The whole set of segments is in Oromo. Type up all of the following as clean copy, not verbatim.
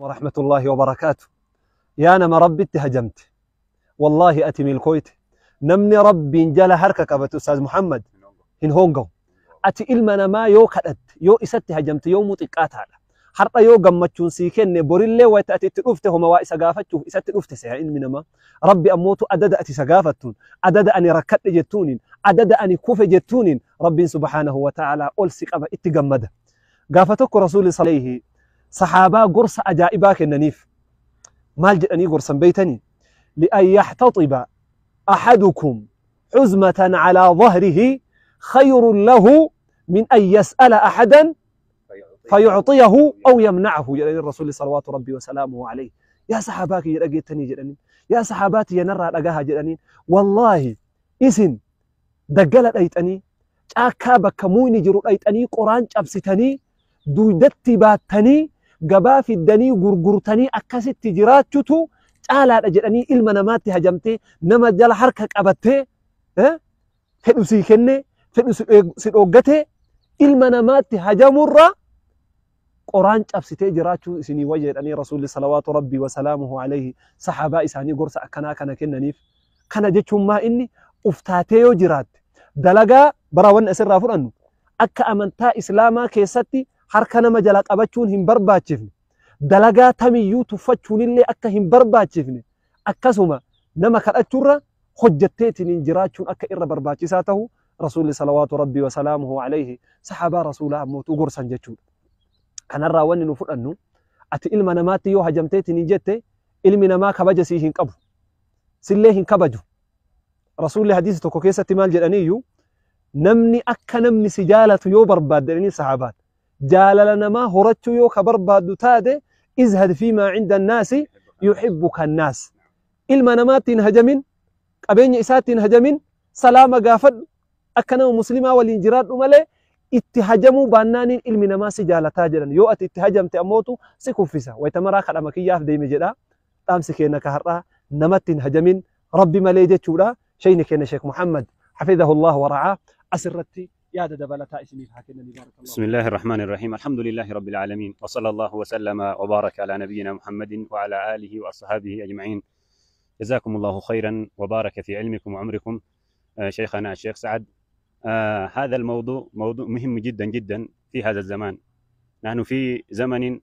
Warahmatullaahi wabarakaatu. Yaa nama Rabbitti hajamte, wallaahi ati milkooyte. Namni Rabbiin jala harka qabate, Ustaaz Muhammad, hin hoongahu. Ati ilma namaa yoo kadhatte, yoo isatti hajamte, yoomuu xiqqaataadha. Har'a yoo gammachuun sii kenne, borillee wayta ati itti dhufte homa waa isa gaafachuuf isatti dhufte seha ilmi namaa. Rabbi ammootu adada ati isa gaafattuun, adada ani rakkadhe jettuuniin, adada ani kufe jettuuniin Rabbiin subhaanahu wa ta'aalaa ol si qaba, itti gammada. Gaafa tokko Rasuulli sallallahu sahaabaa gorsa ajaa'ibaa kennaniif. Maal jedhanii gorsan beeytanii? Li'an yaxtaxiba ahadukum xuzmatan calaa dhahrihi khayrun lahu min an yas'ala ahadan fayucxiyahu aw yamnacahu jedhanii Rasuulli salawaatu Rabbii wasalaamuhu alayhi. Yaa sahaabaa kiyya dhageettanii jedhaniin. Yaa sahaabaa tiyya narraa dhagahaa jedhaniin. Wallaahi isin daggala dhayxanii, caakkaa bakka muyni jiru dhayxanii, qoraan cabsitanii duydatti baattanii gabaa fiddanii gurgurtanii akkasitti jiraachutu caalaadha jedhanii, ilma namaatti hajamtee nama jala harka qabattee fedhu sii kennee fedhu si dhooggatee ilma namaatti hajamurra qoraan cabsitee jiraachuu isinii wayya jedhanii Rasuulli salawaatu Rabbii wasalaamuhu alayhi sahaabaa isaanii gorsa akkanaa kana kennaniif. Kana jechuun maa inni uftaatee yoo jiraatte dalagaa bara wanni asirraa fudhannu, akka amantaa Islaamaa keessatti harka nama jala qabachuun hin barbaachifne, dalagaa tamiyyuu tuffachuunillee akka hin barbaachifne, akkasuma nama kadhachuurra hojjetteetiniin jiraachuun akka irra barbaachisaa ta'u Rasuulli salawaatu Rabbii wasalaamuhu alayhi sahaabaa Rasuulaa ammootuu gorsan jechuudha. Kanarraa wanni nu fudhannu, ati ilma namaatti yoo hajamteetiniin jette ilmi namaa kabaja sii hin qabu. Sillee hin kabaju. Rasuulli hadiisa tokko keessatti maal jedhaniiyyuu, namni akka namni si jaalatu yoo barbaadde jedhanii sahaabaan, jaalala namaa horachuu yoo ka barbaaddu taate, izhad fiimaa cinda annaasi yuhibbuka annaas. Ilma namaatti hin hajamin, qabeenya isaatti hin hajamin, salaama gaafadhu, akka nama muslimaa waliin jiraadhu malee itti hajamuu baannaaniin ilmi namaa si jaalataa jedhan. Yoo ati itti hajamte ammootu si kuffisa. Wayita maraa kadhama kiyyaaf deeme jedha. Dhaamsi keenya ka har'aa namatti hin hajamin Rabbi malee jechuudha. Sheyni keenya Sheekh Muhammad hafidhahullah wa ra'aa asirratti yaada dabalataa isiniif haa kennanii. Baarakallahu. بسم الله الرحمن الرحيم، الحمد لله رب العالمين، وصلى الله وسلم وبارك على نبينا محمد وعلى آله وأصحابه أجمعين. جزاكم الله خيرا وبارك في علمكم وعمركم شيخنا الشيخ سعد. هذا الموضوع موضوع مهم جدا جدا في هذا الزمان. نحن في زمن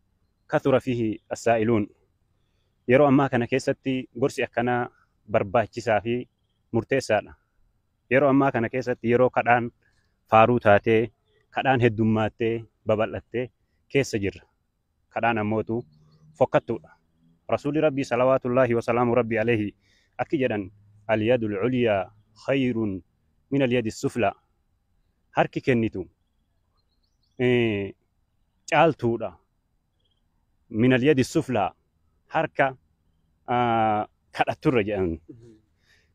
كثر فيه السائلون. Yeroo ammaa kana keessatti gorsi akkanaa barbaachisaa fi murteessaadha. Yeroo ammaa kana keessatti yeroo kadhaan faaruu taatee, kadhaan heddummaattee babal'attee keessa jirra. Kadhaan ammootu fokkattuudha. Rasuulli Rabbii salawaatullaahi wasalaamu Rabbii alayhi akki jedhan: alyadul culyaa khayrun min alyadi suflaa. Harki kennitu caaltuudha. Min alyadi suflaa, harka kadhatturra jedhan.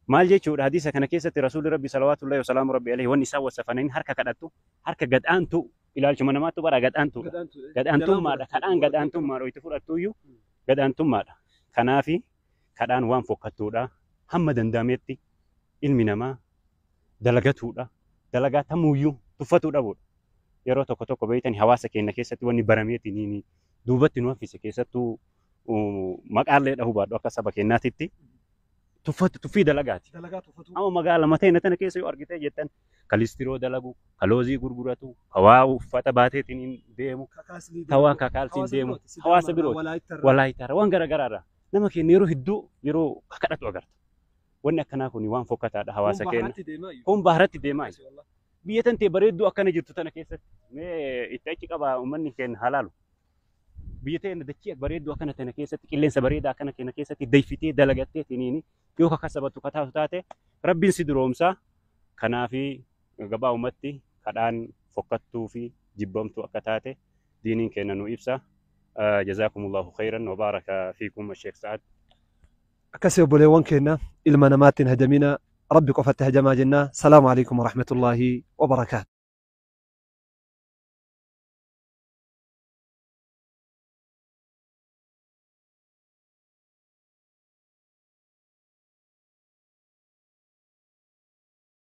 Maal jechuudha hadiisa kana keessatti Rasuulli Rabbi salawaatullaahi wasalaamu Rabbi alayhi wanni isaan wasafaniin harka kadhattu harka gad'aantu, ilaalchuma namaattu bara gad'aantuudha. Gad'aantummaadha. Kadhaan gad'aantummaadha. Itti fudhattuyyuu gad'aantummaadha. Kanaafi kadhaan waan fokkattuudha. Hamma danda'ametti ilmi namaa dalagatuudha. Dalagaa tamuuyyuu tuffatuu dhabuudha. Yeroo tokko tokko beeytani, hawaasa keenya keessatti wanni barameetiin duubatti nu hafise, keessattuu maqaallee dhahuu baadhu, akka saba keenyaatitti tuffatu tuffii dalagaati. Amma magaala mateena tana keessa yoo argitee jettan, ka listiroo dalagu, ka loozii gurguratu, ka waa uffata baateetiin deemu, ka waan kakaalsiin deemu, hawaasa birooti. Walaayitaarra waan garaagaraarra nama keenya yeroo hedduu yeroo kadhatu agarta. Wanni akkanaa kun waan fokkataadha hawaasa keenya. Kun baharatti deemaa jira. Biyya tantee bareedduu akkana jirtu tana keessatti mee itti achi qaba uummanni keenya halaalu. Biyya teenya dachii bareedduu akkana tana keessatti, qilleensa bareedaa akkana keenya keessatti dayfitee dalagattee tiniini yoo kakasabatu kataatu taate Rabbiin si duroomsa. Kanaafi gabaabumatti kadhaan fokkattuu fi jibbamtuu akka taate diiniin keenya nu ibsa. Jazaakumullahu khayran wa baaraka fiikum, Sheekh Sa'ad. Akkasii obboleewwan keenya, ilma namaatti hin hajamina, Rabbi qofatti hajamaa jenna. Salaamu alaikum warahmatullaahi wabarakaatu.